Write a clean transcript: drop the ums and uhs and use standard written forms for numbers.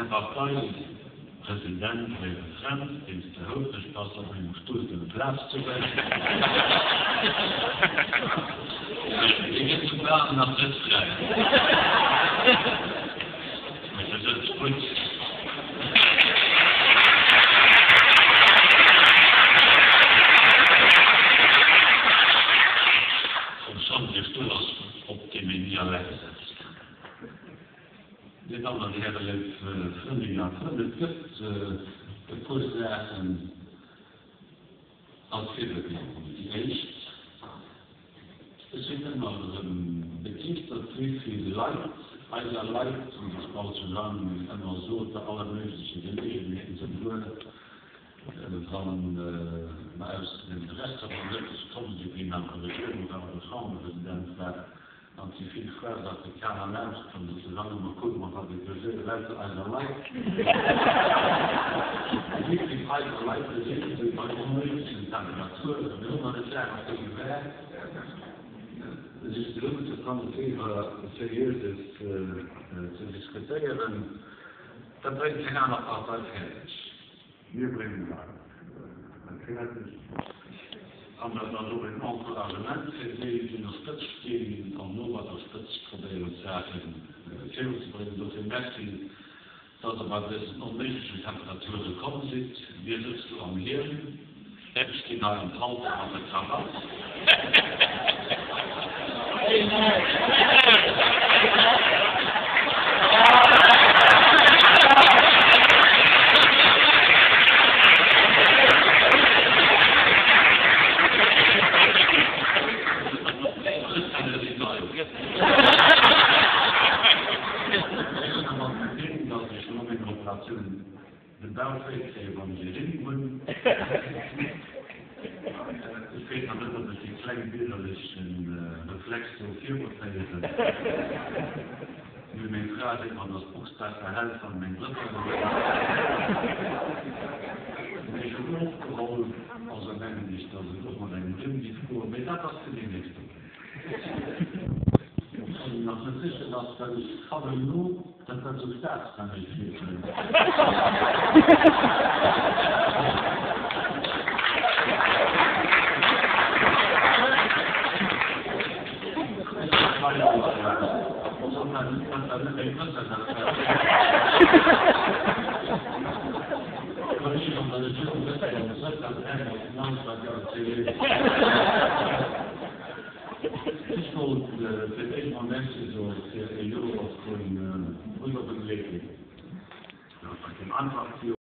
Här Parteipresident, léiwe Fränz, deen s de houfreg bass, op mengem Stull kënne Plaz ze huelen. Dee gëtt souguer nach net fräi. Mee se sëtzt gutt. Obschonn dee Stull ass, op deem een ni alleng setzt. Dir Dammen an Hären, léif Frëndinnen a Frënn, et gëtt e puer Saachen als Virbemerkung. Déi éischt, Ech sinn ëmmer erëm begeeschtert, wéi vill Leit, eiser Leit, wéi de Paul Giovanni ëmmer sot, bei alle méigleche Geleegenheeten, souguer wann mer aus dem Restaurant mëttes komm sinn, wéi en an der Regierung war oder Chamberpresident war, An et si vill schwaarz Afrikaner laanscht komm, déi zesammen mat kucke mer wat et gesinn, lauter eiser Leit. Wéi vill eiser Leit gesinn, déi bei onméiglechen Temperaturen, mir hunn nach net laang op dësem Wäert, sech zesummen ze fannen, fir iwwer Seriöses ze diskutéieren, dat bréngt keng aner Partei fäerdeg. Mir bréngen dat fäerdeg. An dat ass och een Encouragement fir déi, déi un der Spëtzt stinn an no bei der Spëtzt probéieren, d'Saache virunzebréngen. Dofir Merci, dass Der bei dësen onméiglechen Temperature komm sidd. Dir sëtzt do am Hiem, ech stinn hei am Palto mat der Krawatt. De Bauch wéi kréien, wann ech e Rimm hunn. Ech weess nach net, ob ech dee klengbiergerleche Reflex do viruféieren. Mee meng Fra seet mer, dass d'Box besser hält, wann meng Brëll op ass. Mee ech hunn ofgeholl, also mengen ech, dass et och mat engem Rimm géif goen. Mee dat ass fir déi nächste Kéier. Obschonn een nach net sécher ass, well ech fannen no, dat dat esou staatsmännesch virkléngt. Ech wollt fir d'éischt mol Merci soe fir e Joer vu gudder Begleedung. Dat war keen einfacht Joer.